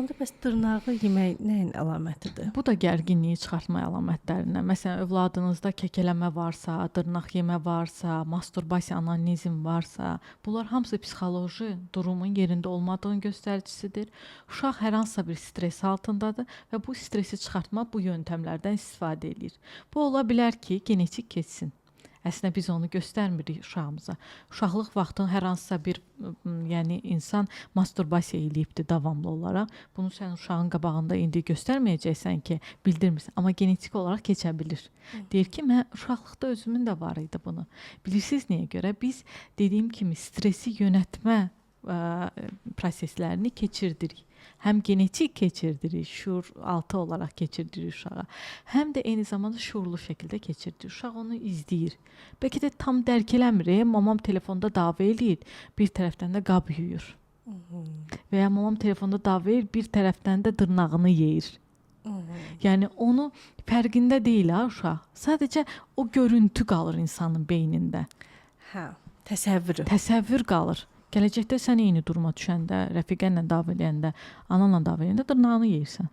Onda bəs dırnağı yemək nəyin əlamətidir? Bu da gərginliyi çıxartma əlamətlərindən. Məsələn, övladınızda kəkələmə varsa, dırnaq yemə varsa, masturbasiya, onanizm varsa, bunlar hamısı psixoloji durumun yerində olmadığının göstəricisidir. Uşaq hər hansısa bir stres altındadır və bu stresi çıxartma bu yöntəmlərdən istifadə eləyir. Bu ola bilər ki, genetik keçsin. Əslində biz onu göstərmirik uşağımıza. Uşaqlıq vaxtı hər hansısa bir, yəni insan masturbasiya eləyibdi davamlı olaraq. Bunu sən uşağın qabağında indi göstərməyəcəksən ki, bildirmirsən, amma genetik olaraq keçə bilir. Deyir ki, mən uşaqlıqda özümün də var idi bunu. Bilirsiniz niyə görə? Biz dediyim kimi stresi yönətmə proseslərini keçirdirik. Həm genetik keçirdirik, şuur altı olaraq keçirdirik uşağa, həm də eyni zamanda şuurlu şəkildə keçirdirik. Uşaq onu izləyir. Bəlkə də tam dərk eləmir. Mamam telefonda dava eləyir, bir tərəfdən də qab yuyur. Və ya mamam telefonda dava eləyir, bir tərəfdən də dırnağını yeyir. Yəni onu fərqində deyil ha uşaq. Sadəcə o görüntü qalır insanın beynində. Hə, təsəvvürü. Təsəvvür qalır. Gələcəkdə sən eyni duruma düşəndə, rəfiqənlə dava eləyəndə, ananla dava eləyəndə dırnağını yeyirsən.